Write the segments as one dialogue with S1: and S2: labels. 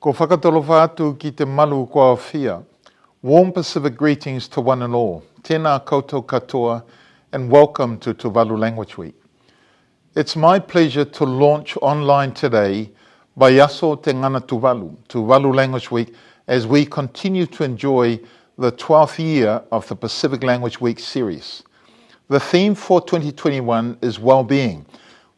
S1: Ko whakatalofa atu ki te malu kua awhia. Warm Pacific greetings to one and all. Tēnā koutou katoa and welcome to Tuvalu Language Week. It's my pleasure to launch online today Vaiaso Te Ngana Tuvalu, Tuvalu Language Week, as we continue to enjoy the 12th year of the Pacific Language Week series. The theme for 2021 is well-being,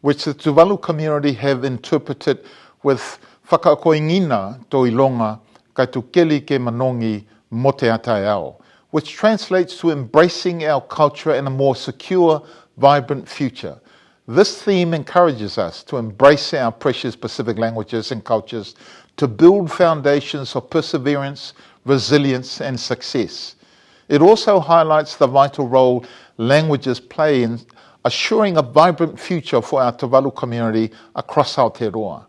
S1: which the Tuvalu community have interpreted with whakakoingina to ilonga kai tu keli ke manongi mo te ataiao, which translates to embracing our culture and a more secure, vibrant future. This theme encourages us to embrace our precious Pacific languages and cultures to build foundations of perseverance, resilience, and success. It also highlights the vital role languages play in assuring a vibrant future for our Tuvalu community across Aotearoa.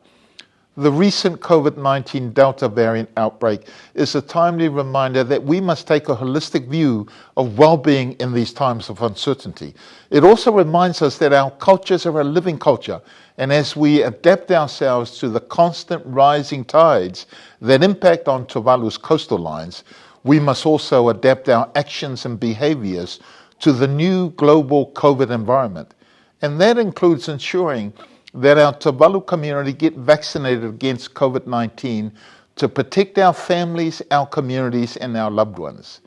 S1: The recent COVID-19 Delta variant outbreak is a timely reminder that we must take a holistic view of well-being in these times of uncertainty. It also reminds us that our cultures are a living culture, and as we adapt ourselves to the constant rising tides that impact on Tuvalu's coastal lines, we must also adapt our actions and behaviors to the new global COVID environment. And that includes ensuring that our Tuvalu community get vaccinated against COVID-19 to protect our families, our communities, and our loved ones.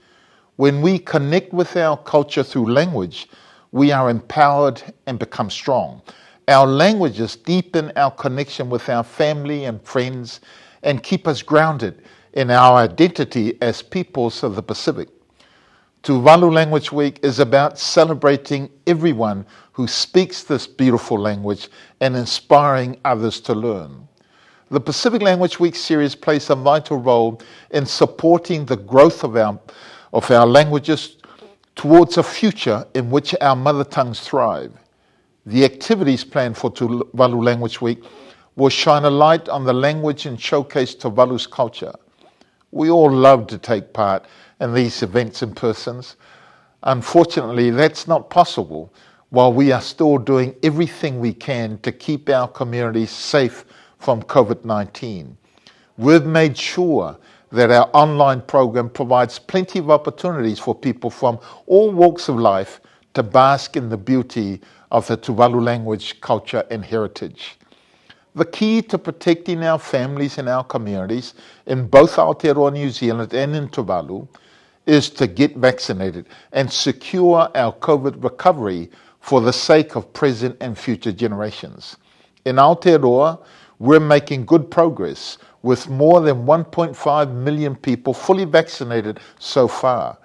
S1: When we connect with our culture through language, we are empowered and become strong. Our languages deepen our connection with our family and friends and keep us grounded in our identity as peoples of the Pacific. Tuvalu Language Week is about celebrating everyone who speaks this beautiful language and inspiring others to learn. The Pacific Language Week series plays a vital role in supporting the growth of our, of our languages towards a future in which our mother tongues thrive. The activities planned for Tuvalu Language Week will shine a light on the language and showcase Tuvalu's culture. We all love to take part in these events in persons. Unfortunately, that's not possible while we are still doing everything we can to keep our communities safe from COVID-19. We've made sure that our online program provides plenty of opportunities for people from all walks of life to bask in the beauty of the Tuvalu language, culture and heritage. The key to protecting our families and our communities in both Aotearoa New Zealand and in Tuvalu is to get vaccinated and secure our COVID recovery for the sake of present and future generations. In Aotearoa, we're making good progress with more than 1.5 million people fully vaccinated so far.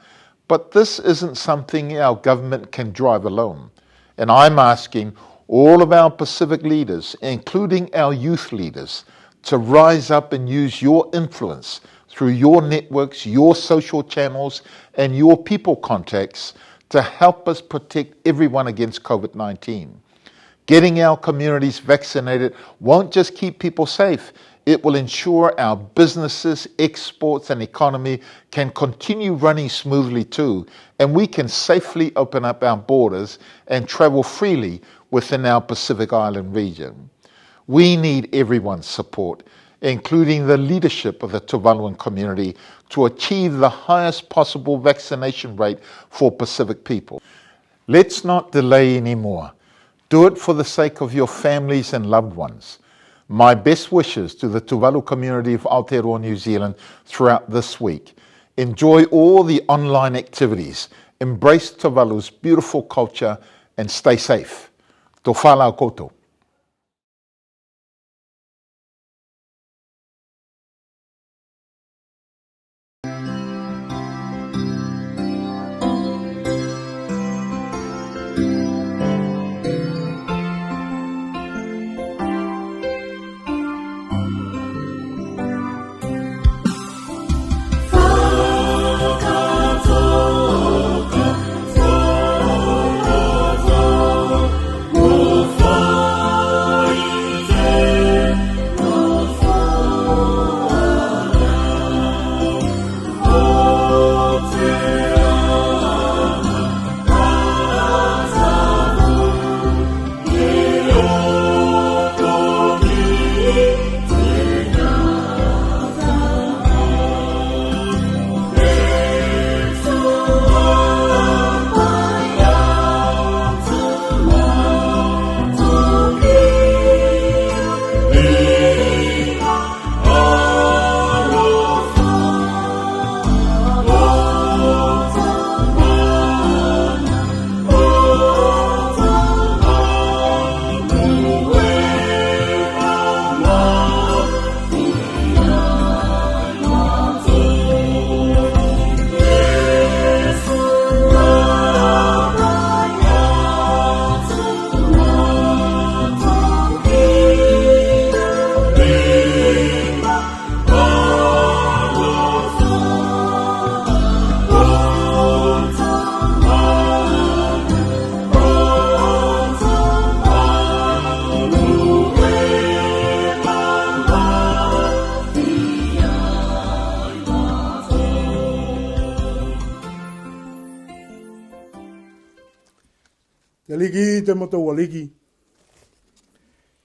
S1: But this isn't something our government can drive alone. And I'm asking all of our Pacific leaders, including our youth leaders, to rise up and use your influence through your networks, your social channels, and your people contacts to help us protect everyone against COVID 19. Getting our communities vaccinated won't just keep people safe, it will ensure our businesses, exports, and economy can continue running smoothly too, and we can safely open up our borders and travel freely within our Pacific Island region. We need everyone's support, including the leadership of the Tuvaluan community, to achieve the highest possible vaccination rate for Pacific people. Let's not delay anymore. Do it for the sake of your families and loved ones. My best wishes to the Tuvalu community of Aotearoa New Zealand throughout this week. Enjoy all the online activities, embrace Tuvalu's beautiful culture, and stay safe. Tofala koutou.
S2: Te aliki te motou aliki,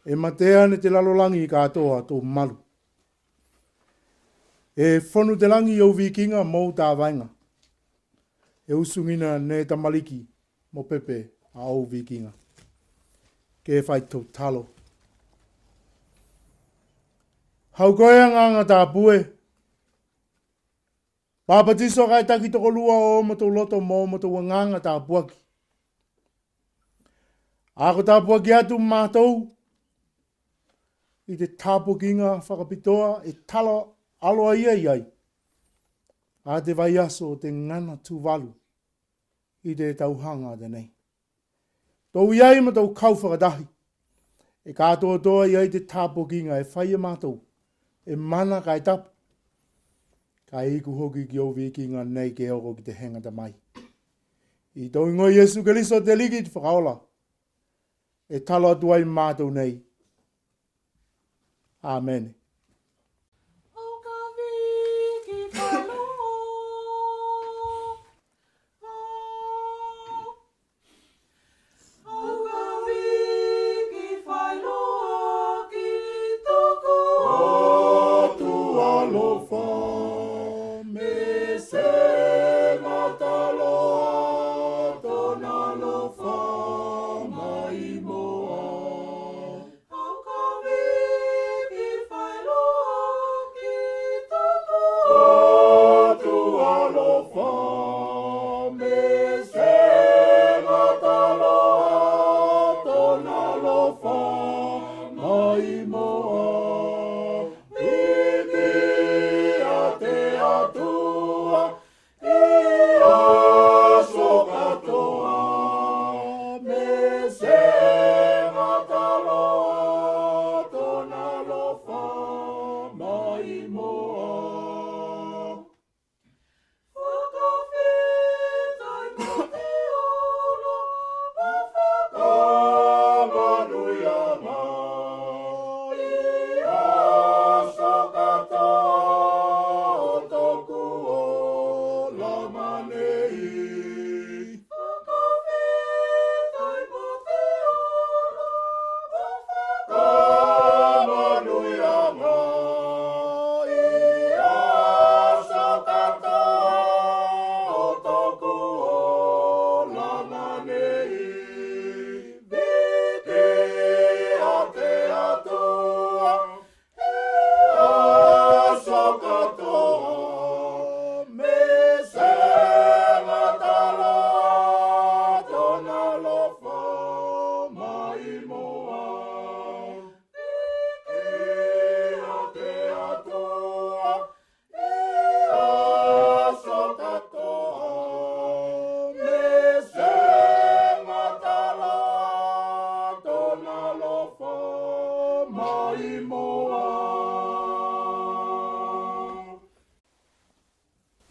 S2: e matea ne te lalolangi i katoa tou malu. E fonu te langi i ou vikinga mou tāvaenga. E usungina ne tamaliki mo pepe a ou vikinga. Ke whai tou talo. Hau koe a nganga tāpue, Pāpatiso kai taki tokorua o matou loto mō matou anganga tāpuaki. Ā ko tāpuaki atu mātou i te tāpuakinga whakapitoa e tala aloa ia i ai a te vaiaso o te ngana Tuvalu i te tauhanga tenei. Tou i ai ma tou kau whakatahi, e kātoatoa i ai te tāpokinga e whai e mātou, e mana kai tapu, kai iku hoki ki ou vikinga nei ke oko ki te hengata mai. I tou ingoa Iesu Keriso te Aliki te whakaola, e talo atu ai mātou nei. Āmene.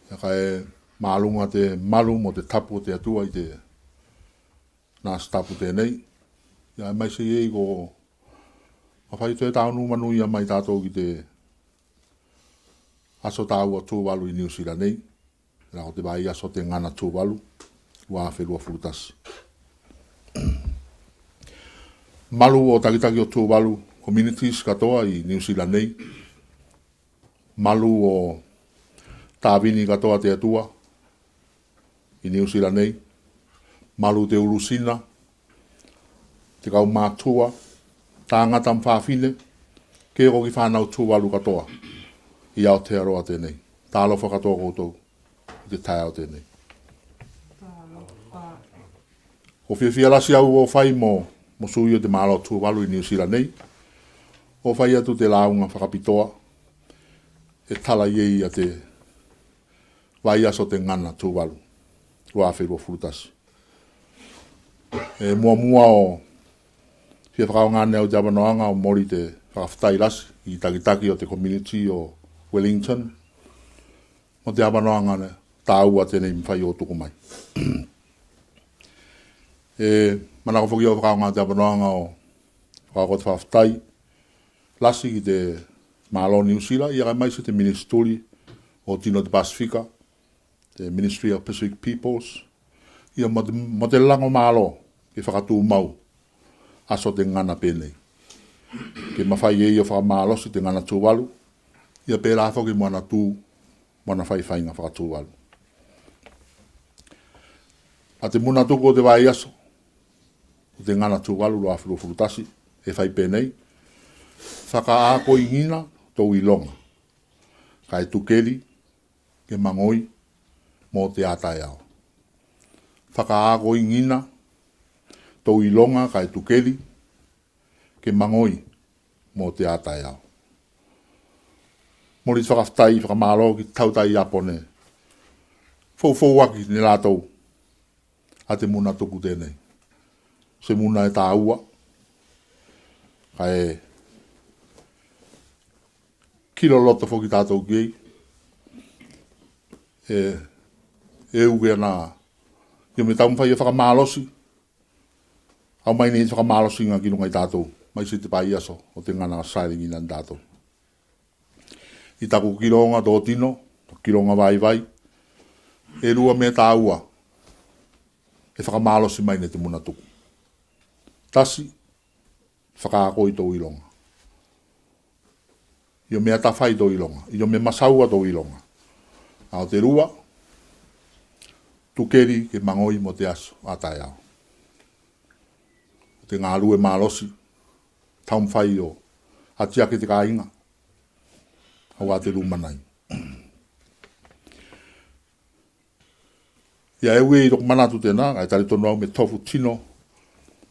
S3: Ia ka e mālunga te malu mo te tapu o te Atua i te nā tapu tēnei. Ia e mai se iei ko ka whai toe tāunu manu ia mai tātou ki te aso tāua Tuvalu i Niu Sira nei. Rā ko te vai aso te ngana Tuvalu, 2021. Malu o takitaki o Tuvalu communities katoa i Niu Sira nei. Malu o Tāwini katoa te Atua i Niu Sira nei. Malu te Urusina, te kaumātua, tāngata mwhāwhine, kē ko ki whānau Tuvalu katoa i Aotearoa tēnei. Tālofa katoa koutou i te taeao tēnei. Ko whiawhia rasi au o whai mo, mo sui o te māro Tuvalu i Niu Sira nei. O whai atu te lāunga whakapitoa e tala i e ia te vai aso te ngana Tuvalu, 2021. E muamua o fia whakaongane au te awanoanga o mori te whakawhitai rasi i takitaki o te community o Wellington mo te awanoanga tāua tēnei mwhai o tuku mai. E manako whoki o whakaonga te awanoanga o whakaoko te whakawhitai rasi ki te Malo Niu Sila, ia kai mai se te Ministuri o Tino te Pasifika, te Ministry of Pacific Peoples, ia mo te, mo te lango malo. ke whakatūmau aso te ngana pēnei. Ke mawhai e ia whakamalosi te ngana Tuvalu, ia pērā whoki mo ana tū, mo ana whaiwhainga whakatūvalu. A te muna tuku o te vai aso, o te ngana Tuvalu roa whiruwhuru tasi, e whai pēnei, whakaakoingina tō ilonga, kai tukeri, ke mangoi, mō te ātaiao. Whakaakoingina tō ilonga kai tukeri, ke mangoi, mō te ātaiao. Mori te whakawhetai i whakamāro ki te tautai i Apone. Whouwhou aki ne rātou a te muna tuku tēnei. Se muna e tāua, ka e kilo loto foki tātou ki ei, e, e uke ana, ia me taumawhai e whakamārosi, au mai nei te whakamārosinga ki runga i tātou, mai se te pai aso o te ngana saerengi nani tātou. I taku kironga tō tino, taku kironga waiwai, e rua me tāua e whakamārosi mai nei te muna tuku. Tasi, whakaako i tō ironga. I o mea tawhai tō ironga. I o mea masaua tō ironga. A o te rua, tukeri ke mangoi mo te aso a taeao. O te ngā rue mārosi, taumwhai o atiake te kāinga, au a te rūmanai. Ia e ue i roku manatu tēnā, kai tari tonu au me tofu tino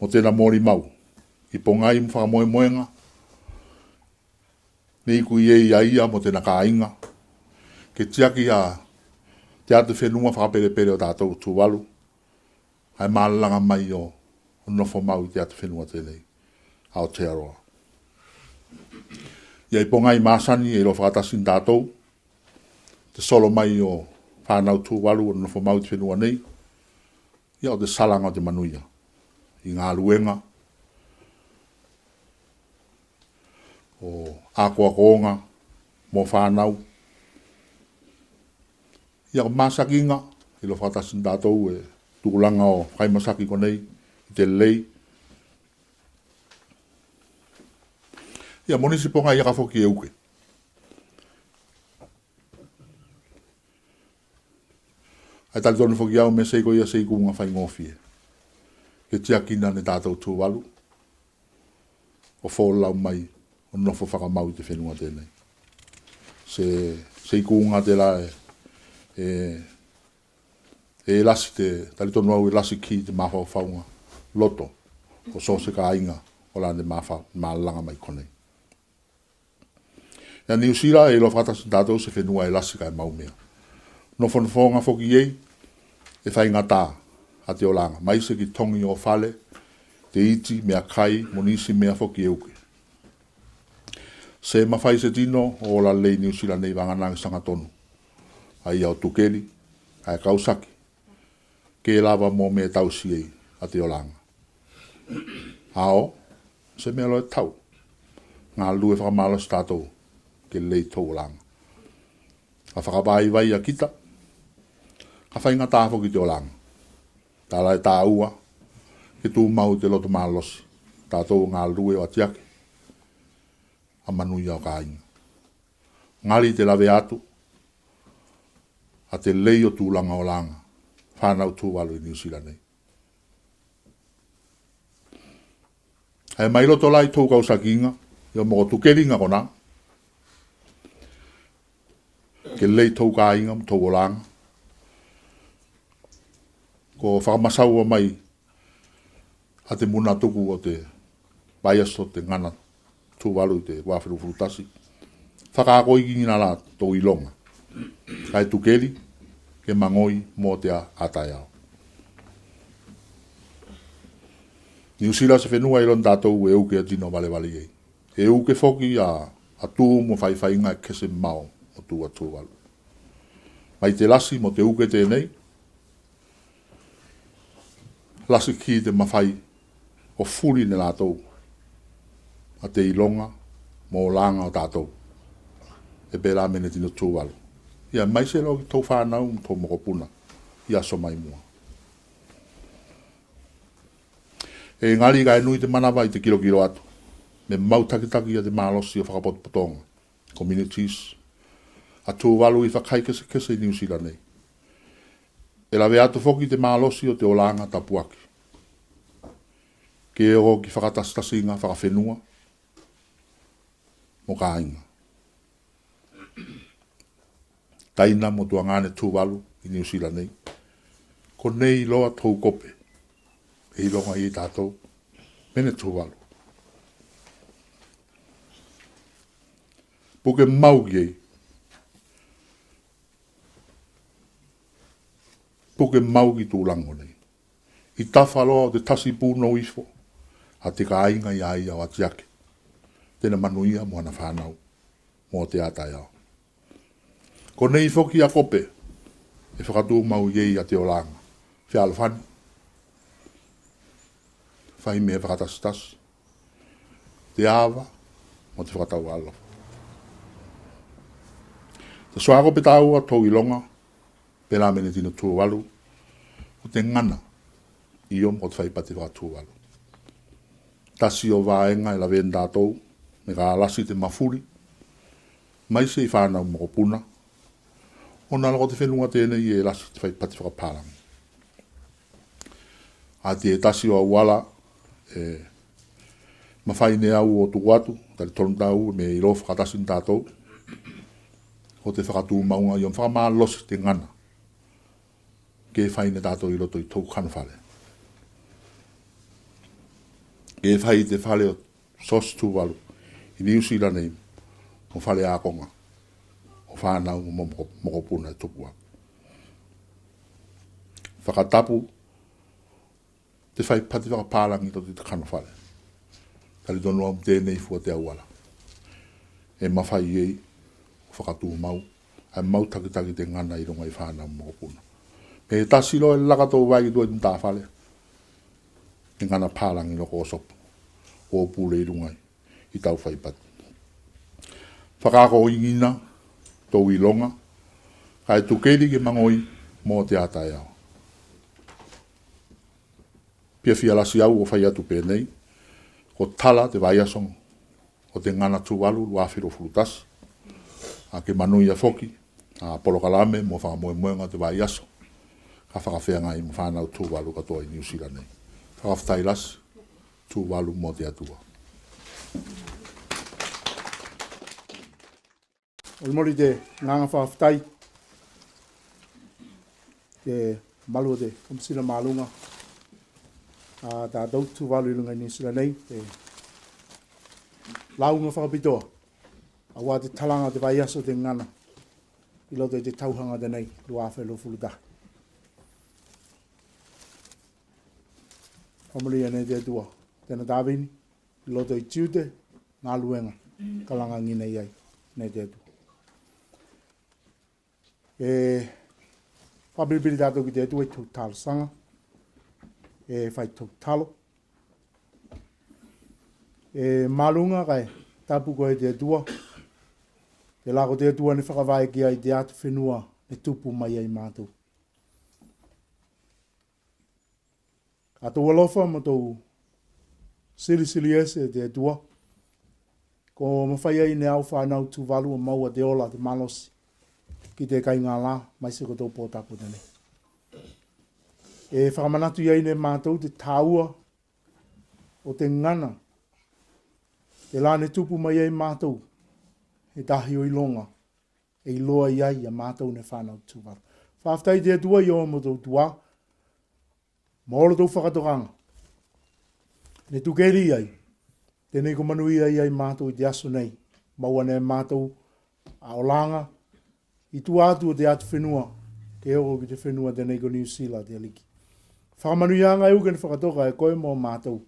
S3: mo tēnā mōri mau. I pongai mo whakamoemoenga, me iku i e ia ia mo tēnā kāinga. Ke tiaki a te atu whenua whakaperepere o tātou Tuvalu, hai mālalanga mai o nofo mau i te atu whenua tēnei, Aotearoa. Ia i pongai māsani e ro whakatasi ni tātou, te solo mai o whānau Tuvalu o nofo mau i te whenua nei, ia o te salanga o te manuia i ngā ruenga o ākoakoonga mō whānau. Ia ko māsakinga, i lo whakatasi ni tātou e tūlanga o whakaimasaki konei i te lei. Ia monisi ponga ia ka whoki e uke. Ai tali tonu whoki au me sei ko ia sei ku ngā whai ngōwhie. Ke tiakina ne tātou Tuvalu, o whōlau mai, o nofo whakamau i te whenua tēnei. Se, sei kūnga te rā e, e, e lasi te, tali tonu au e lasi ki te māwhauwhaunga loto o sō se kāinga o rā ne māwha, mālalanga mai konei. Ia Niu Sira e iloa whakatasi tātou se whenua e lasi ka e maumea. Nofonofo ngā whoki ei, e whai ngā tā a te olanga, mai se ki tongi o whale, te iti, mea kai, monisi mea whoki e uke. Se mawhai se tino o ola lei Niu Sira nei wanga sanga tonu. A ia o Tukeri, a e kausaki, ke lava mō me tausi ei a te olanga. Ao, se mea loe tau, ngā lue whakamālos tātou ke lei tō olanga. Ka whakawāiwai a kita, ka whai ngā tāwho ki te olanga. Tā lai tā ua, ke tū mau te loto mālosi, tātou ngā lue o atiake, a manuia o kāinga. Ngari te lawe atu, a te lei o tūlanga o langa, whānau Tuvalu i Niu Sila nei. Hei mai roto la i tō kausakinga, i o moko tukeringa kona, ke lei tō kāinga mo tō olanga. Ko whakamasaua mai a te muna tuku o te bias o te ngana Tuvalu i te wā whiruwhiru tasi. Whakaako i ki ngā rā tō ilonga. Kai tukeri, ke mangoi mō te ātaiao. Niu Sila se whenua i ron tātou e uke a tino walewale ei. E uke whoki a, a tū mo whaiwhainga e kese mao o tū a Tuvalu. Mai te lasi mo te uke tēnei, lasi ki te mawhai o furi ne rātou a te ilonga mo lānga o tātou e pērā me ne tino Tuvalu. Ia mai se roa ki tō whānau mo tō mokopuna i aso mai mua. Engari ka e nui te manawa i te kirokiro atu, me mau takitaki ia te malosi o whakapotopotonga, communities, a Tuvalu i whakaikesekese i Niu Sila nei. E lawe atu foki te malosi o te olanga tapuaki. Ke oho ki whakatasitasinga whakawhenua mo kāinga. Taina mo Tuangane Tuvalu i Niu Sila nei. Ko nei loa tou kope e ilonga i tatou mene Tuvalu. Puke mau ki ei. Puke mau ki tūrango nei. I tawha loa o te tasi pūnou ifo a te kāinga i a ia o Atiake. Tena manuia mo ana whānau mō te ātaiao. Ko nei foki a Kope e whakatūmau i ei a Te Oranga, Whealofani, whai me whakatasitasi, te āwa mo te whakatau alofa. Te soa kope tāua tōu ilonga, pērā me ne tino tuawalu, ko te ngana i om ko te whai pati whakatuawalu. Tasi o vaenga e lawe tātou, me ka alasi te mafuri, Mai se i whānau mokopuna, ona la ko te whenua tēnei e rasi te whai pati whakapārangi. A te tasi o auala e mawhai ne au o tuku atu, tari tonu tāu me i rō whakatasi ni tātou, ko te whakatūmaunga i om whakamālosi te ngana, ke whai ne tātou i roto i tōku kano whare. Ke whai i te whare o Sos Tuvalu, i Niu Sira nei, mo whare ākonga, o whānau mo mokopuna e tupu ake. Whakatapu te whai pati whakapārangi roto i te kano whare. Tari tonu au tēnei fua te auara. E mawhai ei, o whakatūmau, ai mau takitaki te ngana i runga i whānau mokopuna. Me he tasi roa e laka tō wai ki tua i te tāwhare, i ngana pārangi loko o sopo, o pule i runga i tau whai patu. Whakaako ingina tou ilonga, ka e tukeri ke mangoi mō te ātaiao. Piawhia lasi au o whai atu pēnei, ko tala te vaiasongo, o te ngana Tuvalu 2021, a ke manuia foki, a polokalame mo whakamoemoenga o te waiaso, ka whakawheangai mo whanau Tuvalu katoa i Niu Sila nei. Whakawhetai lasi, Tuvalu mo te Atua.
S2: Molimoli te nganga whawhetai te malu o te Kamusira Malunga a tātou Tuvalu i runga i Niu Sila nei, te Lāunga whakapitoa, aua te talanga te vaiaso te ngana i roto i te tauhanga tenei, 2021. Whamanuia nei te Atua, tēnā tāwini, i roto i tiute, ngā luenga, kalanga nginei ai, nei te Atua. E whapiripiri tātou ki te Atua i tō talosanga, e whai tō talo. E malunga kai tapu koe te Atua, te lā ko te Atua ne whakawae ki ai te atu whenua ne tupu mai ai mātou. Ka tōu alofa ma tōu silisili ese e te Atua, ko mawhai ai ne ao whānau Tuvalu o maua te ola te malosi ki te kai ngā lā, mai se ko tō pōtapu tenei. E whakamanatu i ai ne mātou te tāua o te ngana, te lā ne tupu mai ai mātou, he tahi o ilonga, e iloa i ai a mātou ne whānau Tuvalu. Whawhetai te Atua i o mo tō tuā, Mō ora tōu whakatokanga. Ne tukeri ai, tēnei ko manuia i ai mātou i te aso nei, mau ana e mātou a olanga, i tua atu o te atu whenua, ke oko ki te whenua tēnei ko Niu Sila te aliki. Whakamanuia anga e uke ne whakatoka e koe mō mātou,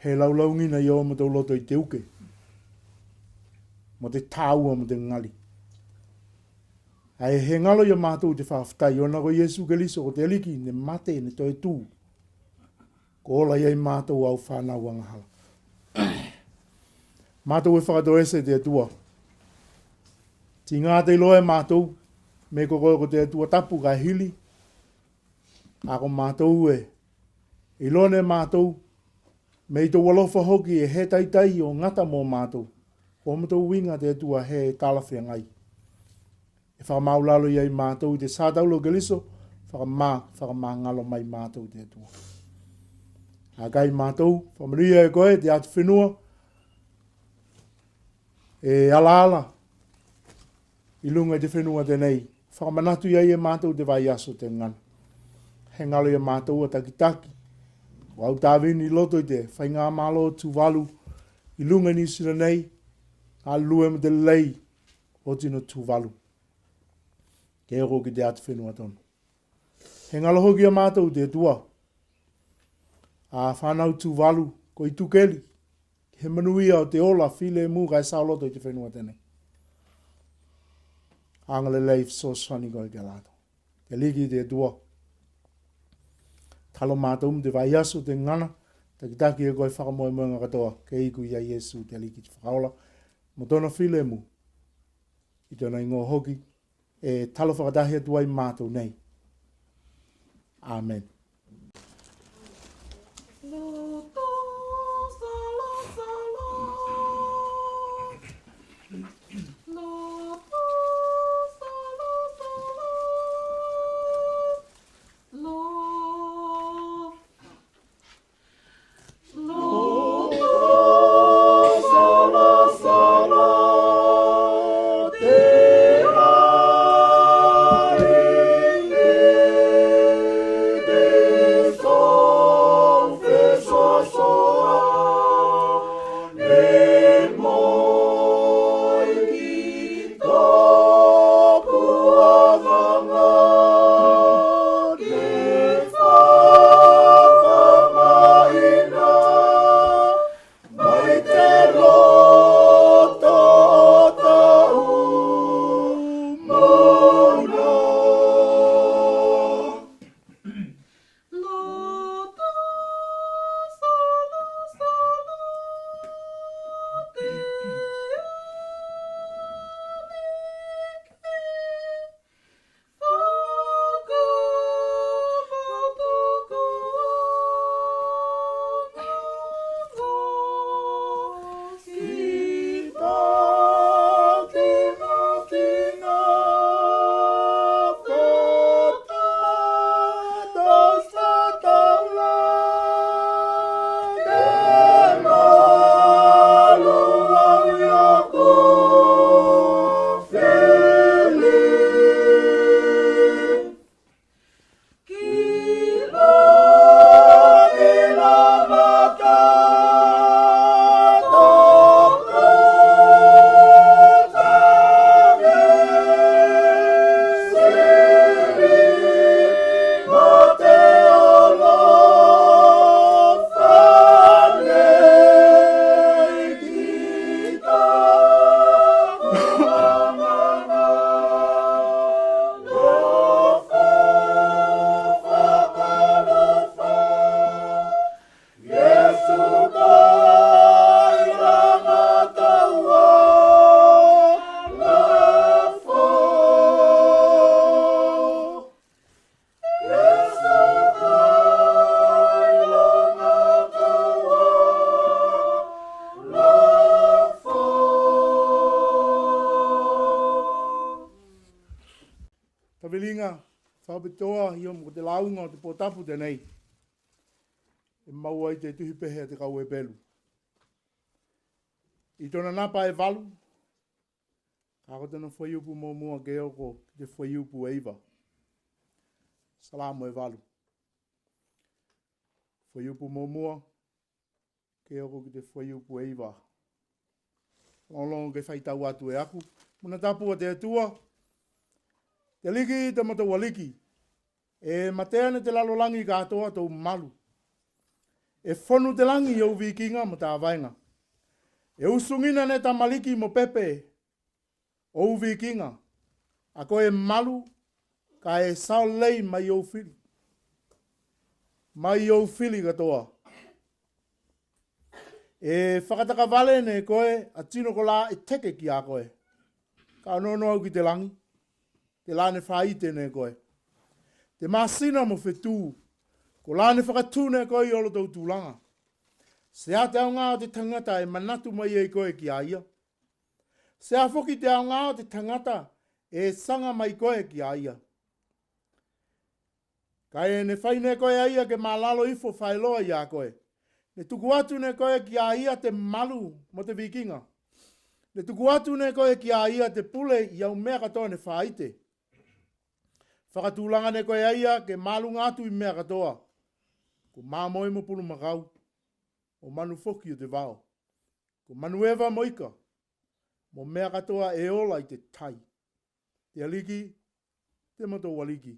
S2: he laulaungina i o matou loto i te uke, mo te tāua mo te ngali. Ae he ngalo i a mātou te whawhetai, ona ko Iesu Keriso, ko te Aliki, ne mate, ne toe tū. Ko ola i ai mātou au whānau angahala. Mātou e whakatoese te Atua. Ti ngā te iloa e mātou, me ko koe ko te Atua tapu ka hili, a ko mātou e, iloa ne mātou, Me i tou alofa hoki e he taitai o ngata mō mātou, ko ma tou winga te Atua he talawheangai. E whakamaulalo i ai mātou i te sātaula o Keriso, whakamā, whakamāngalo mai mātou te Atua. A kai mātou, whamanuia e koe te atu whenua, e alaala i lunga i te whenua tenei, whakamanatu i ai e mātou te vai aso te ngana. He ngalo i a mātou a takitaki, ko au tāwini i loto i te whaingā malo Tuvalu i lunga i New Zealand nei, ngā lue mo te lei o tino Tuvalu. Ke oko ki te atu whenua tonu. He ngalo hoki a mātou te Atua. A whānau Tuvalu, ko i Tukeli, He manuia o te ola filemu kai saoloto i te whenua tenei. Angalelei fesoasoani koe ki a latou. Te Aliki te Atua. Talo mātou mo te vaiaso te ngana, takitaki e koe whakamoemoenga katoa, ke iku i a Iesu te Aliki te whakaola, mo tona filemu, i tona ingoa hoki, e talo whakatahi atu ai mātou nei. Amen. Tawiringa, whakapitoa i ko te launga o te pōtapu tenei e mau ai te tuhipehe a te kauepelu. I tona napa e valu, ka ko tona whaiupu mō mua ke oko ki te whaiupu e iwa. Salamo e valu. Whaiupu mō mua, Ke oko ki te whaiupu e iwa. Longo ke whai tau atu e aku. Muna tapu o te Atua, te aliki te matou aliki, e mate ana te lalolangi katoa tou malu. E whonu te langi i ou vikinga mo tāvaenga. E usungina ne tamaliki mo pepe ou vikinga, a koe e malu ka e sao lei mai ou whiri. Mai ou whiri katoa. E whakatakawale nei koe a tino ko la e teke ki a koe. Ka nono au ki te langi, te la ne whaite nei koe. Te masina mo whetū, ko la ne whakatū nei koe i olo tau tūlanga. Sea te aongā o te tangata e manatu mai ai koe ki a ia? Sea foki te aongā o te tangata e sanga mai koe ki a ia? Kai ne whai ne koe a ia ke mālalo ifo whaeloa i a koe. Ne tuku atu ne koe ki a ia te malu mo te vikinga. Ne tuku atu ne koe ki a ia te pule i au mea katoa ne whāite. Whakatūlanga ne koe a ia ke mālunga atu i mea katoa. Ko māmoe mo pulumakau, o manu foki o te vao. Ko manueva mo ika, mo mea katoa e ola i te tai. Te aliki, te matou aliki.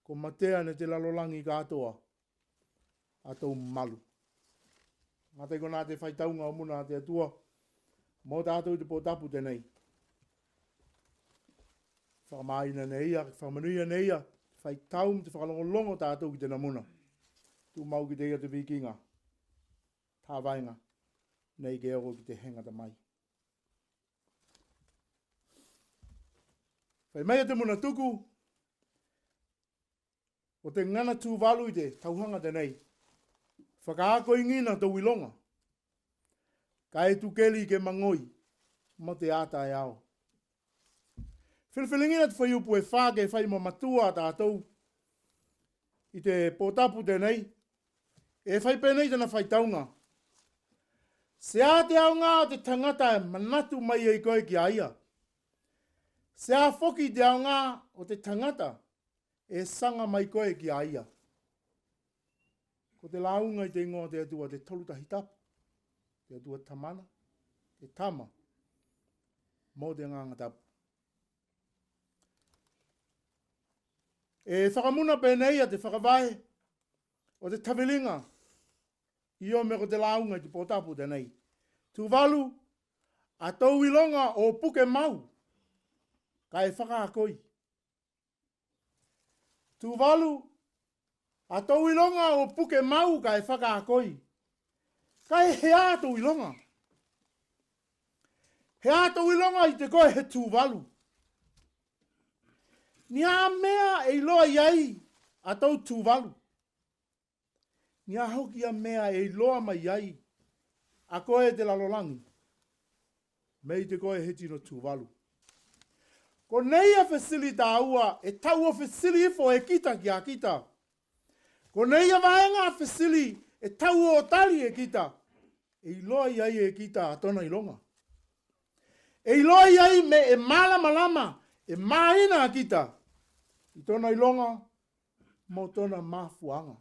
S2: Ko matea ne te lalolangi katoa a tou malu. Ngā konā te whai taunga o muna a te Atua, mō tātou i te pō tapu tenei. Whakamāina nei ia, whakamanuia nei ia, te whai tau me te whakalongolongo tātou ki te namuna. Tūmau ki te ia te vikinga, tāwainga, nei ke oko ki te hengata mai. Whai mai a te muna tuku, o te ngana tūvalu i te tauhanga tenei. Whakaako i ngina tō wilonga. Ka e tukeli ke mangoi mo te ata e ao. Whiriwhiringina te whaiupu e whā ke whai mo matua a tātou i te pōtapu tenei. E whai pēnei tana whai taunga. Sea te aonga o te tangata e manatu mai ai koe ki a ia. Sea foki te aonga o te tangata e sanga mai koe ki a ia. Ko te lāunga i te ingoa o te Atua te torutahi tapu, te Atua Tamana, te Tama, mō te Ngāngā Tapu. E whakamuna pēnei a te whakawae o te tawilinga i o me ko te lāunga i te pōtapu tenei. Tuvalu, a tōu ilonga o puke mau, ka e whakaakoi. Tuvalu, a tōu ilonga o puke mau ka e whakaakoi. Ka e hea tōu ilonga? Hea tōu ilonga i te koe he Tuvalu? Ni a mea e iloa i ai a tōu Tuvalu. Ni a hoki a mea e iloa mai ai a koe te lalolangi, mei te koe he tino Tuvalu. Ko nei a fesili tāua e taua fesili ifo e kita ki a kita. Ko nei a vaenga a fesili e taua o tali e kita, e iloa i ai e kita a tona ilonga. E iloa i ai me e mālamalama, e māina a kita i tona ilonga mō tōna māfuanga.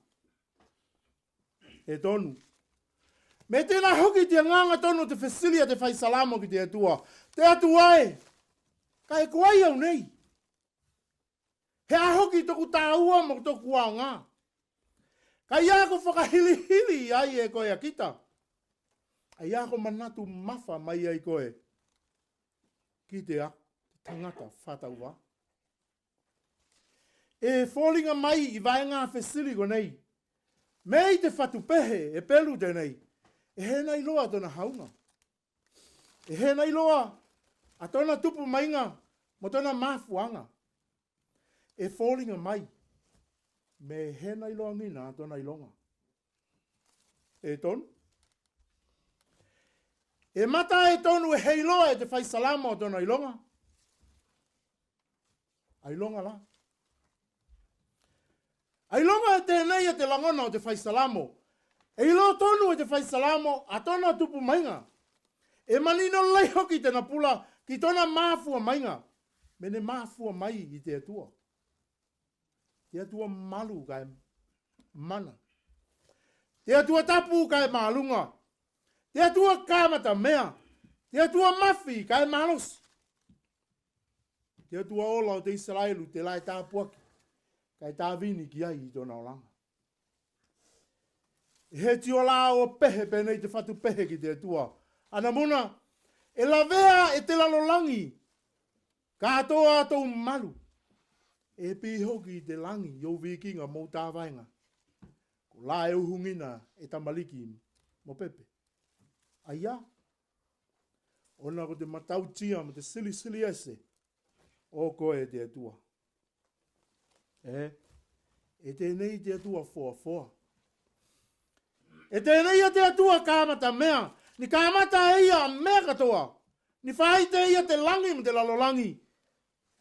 S2: E tonu. Me tēnā hoki te anganga tonu te fesili a te whai salamo ki te Atua. Te Atua e, ka e koai au nei. He aha hoki toku tāua mo toku aongā. Kai a ko whakahilihili i ai e koe a kita. Ai a ko manatu mawha mai ai koe ki te, a, te tangata whataua. E fōringa mai i waenga a Fesili konei, Me i te whatu pehe e pelu tenei, e henei loa tona haunga. E henei loa a tona tupu mainga mo tona mafuanga. E fōringa mai, me henei loa ngina a tona ilonga. E tonu. E mata e tonu e hei loa e te whai salama o tona ilonga. Ai longa la. Ai longa e tēnei e te langona o te whai salamo. E ilo tonu e te whai salamo a tona tupu mainga. E manino lei hoki tena pula ki tona māfua mainga. Mene māfua mai i te Atua. Te Atua malu ka e mana. Te Atua tapu ka e mālunga. Te Atua kāmata mea. Te Atua mawhi ka e malosi. Te Atua ola o te Israelu te lae tāpuaki, kai tāwini ki ai i tōna oranga. He tio lā o pehe pēnei te whatu pehe ki te Atua. Ana muna, e lavea e te lalolangi, kātoa tōu malu, e pī hoki i te langi i ou vikinga mōu tāwainga. Ko lā e uhungina e tamariki mo Pepe. Aia, Ona ko te matautia ma te silisili ese o koe e te Atua. E, e tēnei te Atua foafoa. E tēnei ia te Atua kāmata mea, ni kāmata e ia a mea katoa, ni whāite ia te langi me te lalolangi,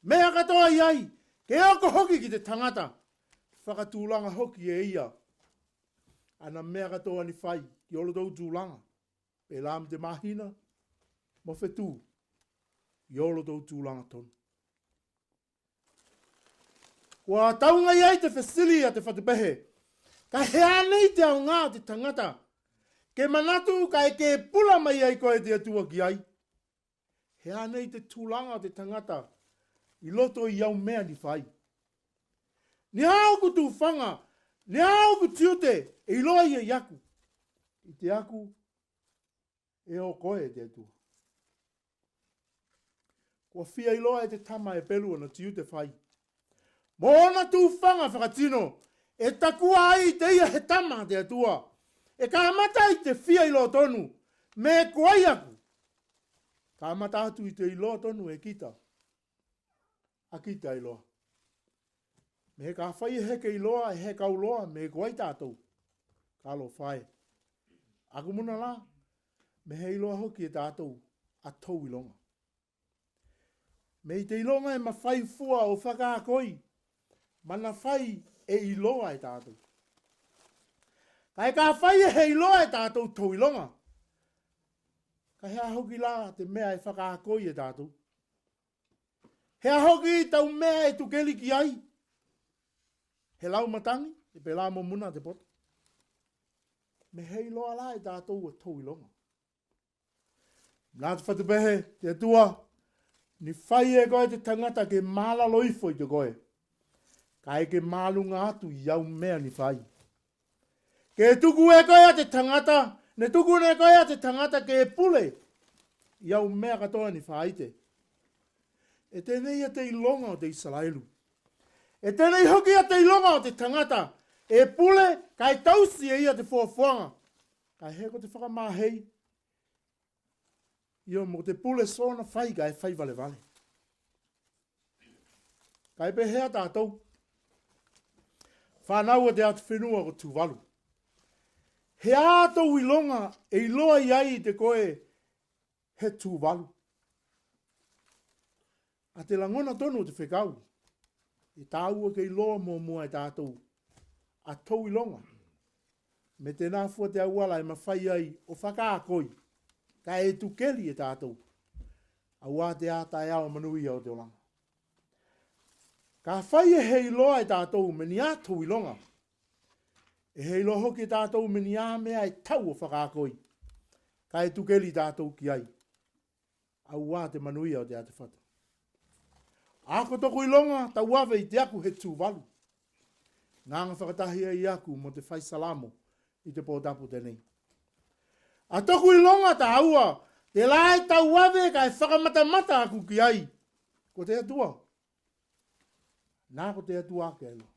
S2: mea katoa i ai, ke oko hoki ki te tangata, whakatūlanga hoki e ia ana mea katoa ni whai ki o roto tūlanga, pērā me te mahina, mo whetū, i o roto tūlanga tonu. Kua taunga i ai te whesili a te whatupehe, Ka hea nei te aonga o te tangata, ke manatu ka eke pula mai ai koe te Atua ki ai? Hea nei te tulanga o te tangata i roto i au mea ni whai? Ni a oku tuwhanga, ni a oku tiute e iloa ia i aku, i te aku E o koe, e te Atua. Kua whia iloa e te tama e pelu ana tiu te whai. Mō ōna tūwhanga whakatino, e takua ai te ia he tama te Atua. E ka mata i te whia iloa tonu, me koai aku. Ka mata atu i te iloa tonu e kita. A kita iloa. Me he ka whai e heke iloa, e he kau loa, me he koai tātou. Ka lo whai. Aku muna la, me he iloa hoki e tātou, a tou ilonga. Me i te ilonga e mawhai fua o whakaakoi, mana whai e iloa e tātou. Ka e ka whai e he iloa e tātou tou ilonga. Ka hea hoki la te mea e whakaakoi e tātou. Hea hoki tau mea e tukeli ki ai? He lau matangi, e pērā mō muna te poto. Me hei loa la e tātou a tau ilonga. Nā te whatupehe, te atua, ni whai e koe te tangata ke mālalo ifo i te koe. Ka eke mālunga atu i au mea ni whai. Ke tuku e koe a te tangata, ne tuku ne koe a te tangata ke pule i au mea katoa ni whaite. E tēnei a te ilonga o te Isaraelu. E tēnei hoki a te ilonga o te tangata, e pule, kai tausi e ia te whoafoanga. Kai he ko te whakamāhei, Io, mo te pule sona whai ka e whai vale vale. Ka e pehea tātou. Whānaua te atu whenua ko Tuvalu. He ātou ilonga e iloa i ai i te koe he Tuvalu. A te langona tonu o te whekau, e tāua kei loa mō mua e tātou, a tou ilonga. Me tēnā fua te auala e mawhai ai o whakaakoi, ka e tukeli e tātou, auā te āta e ao manuia o te oranga. Ka whai e hei loa e tātou me ni ātou ilonga. E hei loa hoki e tātou me ni āmea e tau o whakaakoi, ka e tukeli tātou ki ai. Auā te manuia o te atewhata. A ko toku ilonga tauave i te aku he Tuvalu. Nganga whakatahi ai aku mo te whai salamo i te po tapu tenei. A toku ilonga taua, te la e tauave ka e whakamatamata aku ki ai. Ko te Atua. Nā ko te Atua ake ai loa.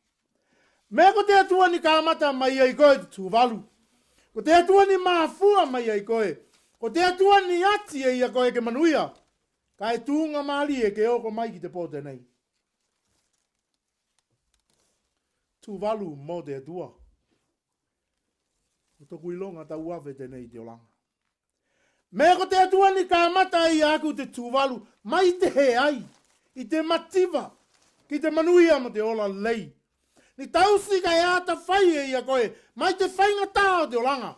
S2: Me ko te Atua ni kāmata mai ai koe te Tuvalu. Ko te Atua ni māfua mai ai koe. Ko te Atua ni ati e ia koe ke manuia. Ka e tūnga mārie ke oko mai ki te pō tenei. Tuvalu mō te Atua. Ko toku ilonga tauave tenei te oranga. Me ko te Atua ni ka mata i aku te Tuvalu mai te he ai, i te mativa, ki te manuia mo te ola lei. Ni tausi ka e ata whai e ia koe, mai te whainga tā o te oranga,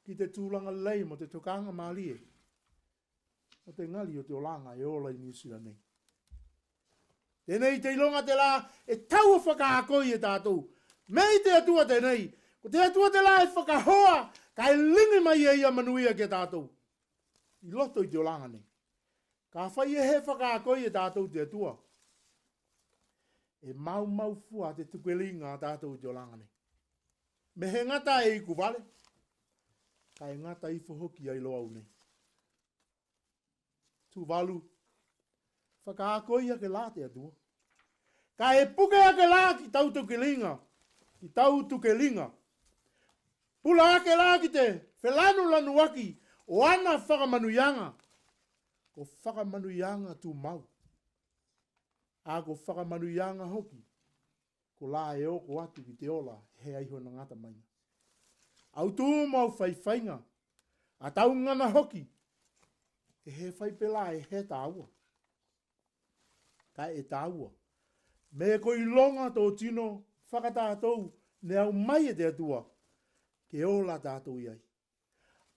S2: ki te tūranga lei mo te tokanga mārie, mo te ngali o te oranga e ola i New Zealand nei. Tēnei te ilonga te rā e taua whakaako i e tātou. Me i te Atua tēnei, ko te Atua te rā e whakahoa, ka e lingi mai e ia manuia ki a tātou. I roto i te oranga nei. Ka whai e he whakaako i e tātou te Atua. E maumau fua te tukelinga a tātou i te oranga nei. Me he ngata e iku wale, ka e ngata ifo hoki ai loa au nei. Tuvalu. Whakaako ia ke lā te Atua. Ka e puke ake lā ki tau tukelinga, ki tau tukelinga. Pula ake lā ki te whelanulanu aki o ana whakamanuianga. Ko whakamanuianga tūmau. A ko whakamanuianga hoki Ko la e oko atu ki te ola he aiho na ngata maina. Au tū mo au whaiwhainga, a tau ngana hoki, e he whai pela e he tāua. Ka e tāua. Me ko i longa tō tino whakatātou ne au mai e te Atua, ke ola tātou i ai.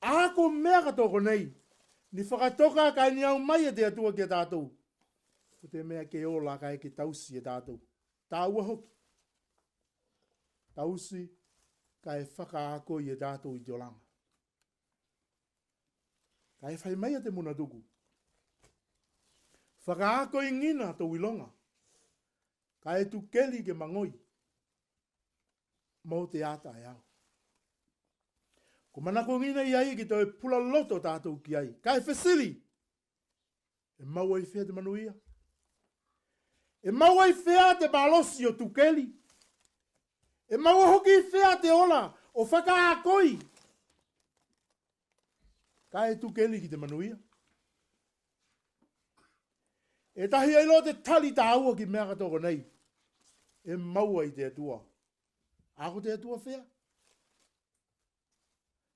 S2: A ko mea katoa konei, ni whakatoka kai ni au mai e te Atua ki a tātou, ko te mea ke ola kai ke tausi e tātou. Tāua hoki. Tausi kai whakaako i e tātou i te oranga. Kai whai mai a te muna tuku. Whakaako i ngina tō wilonga. Kai tu keli ke mangoi. Mō te ata e au. Ko manako ngina i ai ki toe pula loto tātou ki ai. Kai whesili! E mau ai whea te manuia? E mau ai whea te malosi o Tukeli? E maua hoki i whea te ora o Whakaakoi? Ka e Tukeli ki te manuia. E tahi ai loa te tali tāua ki mea katoa konei. E maua i te Atua. A ko te Atua whea?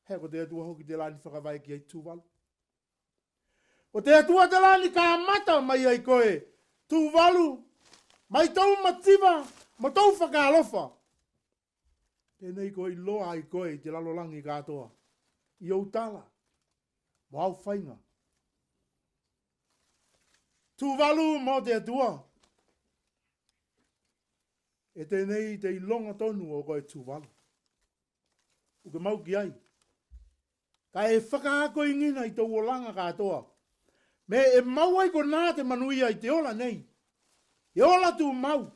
S2: He ko te Atua hoki te lani whakawae ki ai Tuvalu. Ko te Atua te lani ka mata mai ai koe, Tuvalu, mai tou mativa, mo tou whakaalofa. Tēnei koe i loa ai koe i te lalorangi katoa, i ou tala, mo au whainga. Tuvalu mo te Atua. E tēnei te ilonga tonu o koe Tuvalu. Uke mau ki ai. Ka e whakaako i ngina i tou olanga katoa. Me e mau ai ko nā te manuia i te ola nei. Te ola tū mau.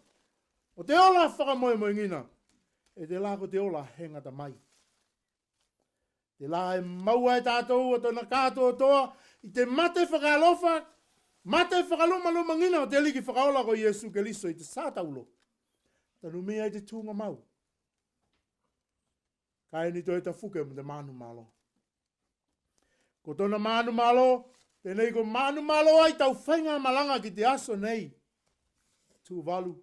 S2: O te ola whakamoemoe ngina. E te lā ko te ola he ngata mai. Te lā e mau ai tātou o tona kātoatoa i te mate whakaalofa, mate whakalumaluma ngina o te Aliki whakaola ko Iesu Keriso i te sātaulo. Tanumia i te tūnga mau. Ka eni toe ta fuke mo te mānu malo. Ko tona mānu malo, tēnei ko mānu malo ai tau whainga malanga ki te aso nei. Tuvalu,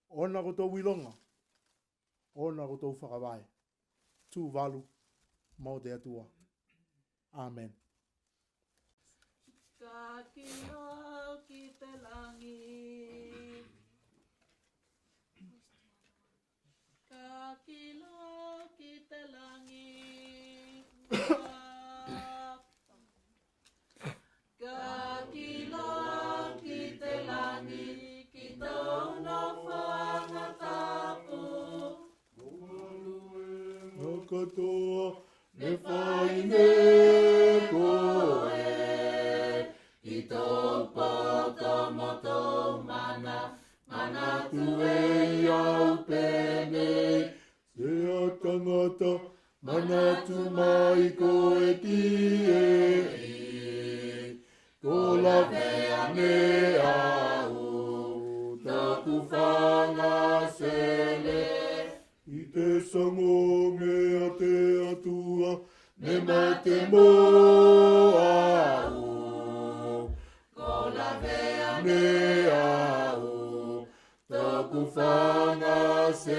S2: ona ko tō wilonga, ona ko tō whakawae. Tuvalu, mō te Atua. Amen.
S4: Ka kilo ki te langi. Ka kilo ki te langi. Ka kilo ki te langi, ki tōna whanga tapu.
S3: Katoa, me whai nei koe.
S4: Ki tō poto mō tō mana, mana tu
S3: e i au pēnei. Sea tangata, manatu mai koe ki e i. Ko lavea me au, taku whangasele. I te sangonge a te Atua, me mate mō au.
S4: Ko lavea
S3: me au, taku whangasele.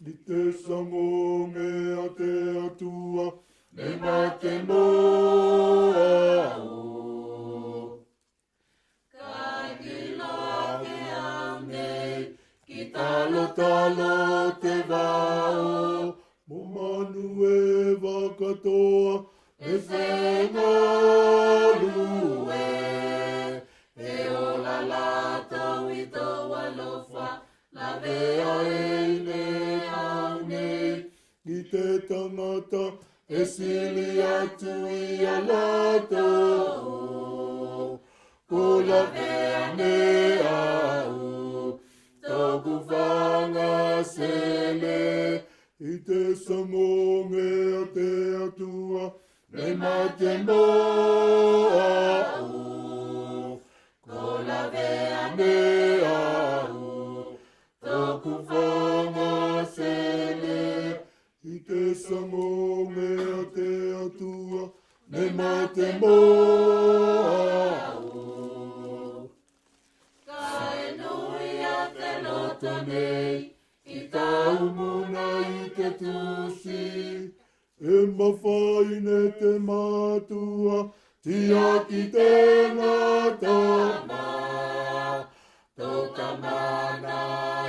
S3: I te sangonge a te Atua, me mate mō au.
S4: Kai ki loa ke au nei,
S3: ki talotalo te vao. Mo manu e wakatoa,
S4: e whengalue. E ola latou i tou alofa, lavea e i le au nei.
S3: I te tangata e sili atu i a latou, ko lavea me au, toku whangasele. I te sangonge a te Atua, me mate mo au,
S4: ko lavea
S3: me au, Taku whangasele i te sangonge a te Atua, me mate mō au.
S4: Ka e nuia te loto nei,
S3: i tāu muna i te tusi. Atua, tiaki tena tama. Tō mana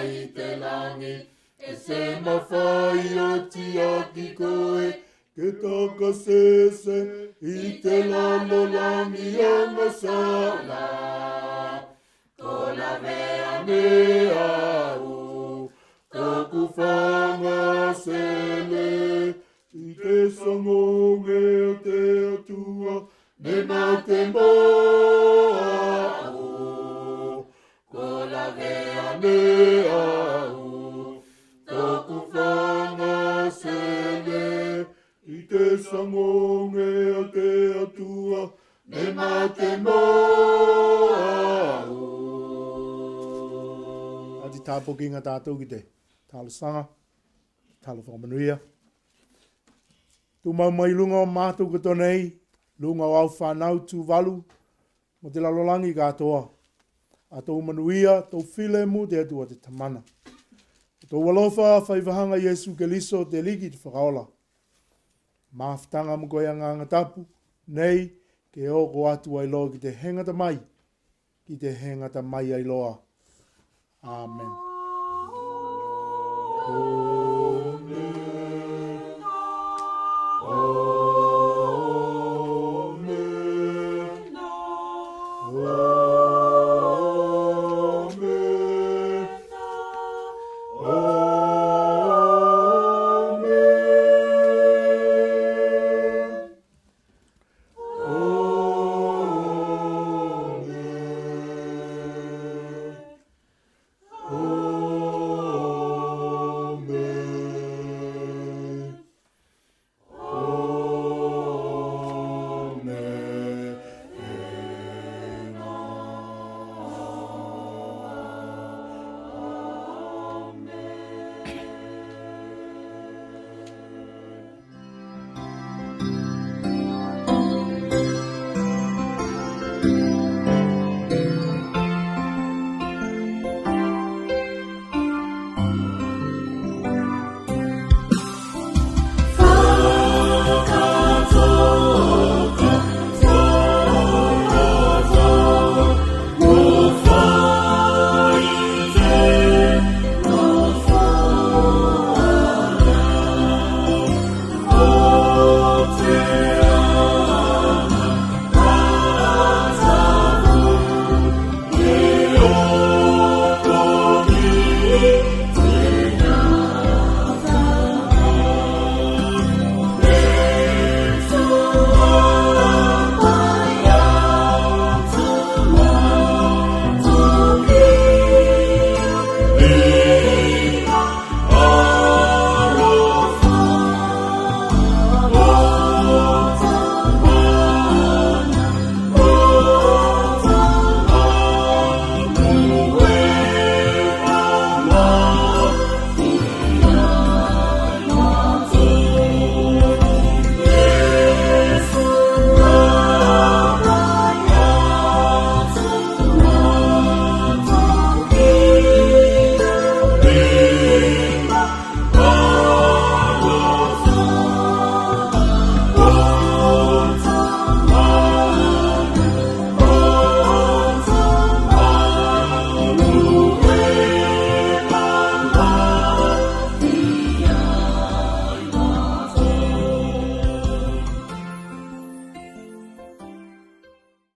S3: i te langi, e se mawhai o tiaki koe, ke takasese i te lalolangi o ngasala. Ko lavea me au, tōku whangasele, i te sangonge o te Atua, me mate moa o. Ko lavea me au, tōku whangasele, i te sangonge o te Atua, me mate moa o.
S2: Ati tāpoki ngā tātou ki te talosaga, talo whakamanuia. Tūmau mai lunga o mātou katoa nei, lunga o au whānau Tuvalu, mo te lalolangi katoa. A tōu manuia, tōu filemu te Atua te Tamana. O tōu alofa, whaivahanga Iesu Keliso te Aliki te whakaola. Māwhitanga mo koe anganga tapu, nei, ke oko atu ai loa ki te hengata mai, ki te hengata mai ai loa. Amen.
S3: Amen.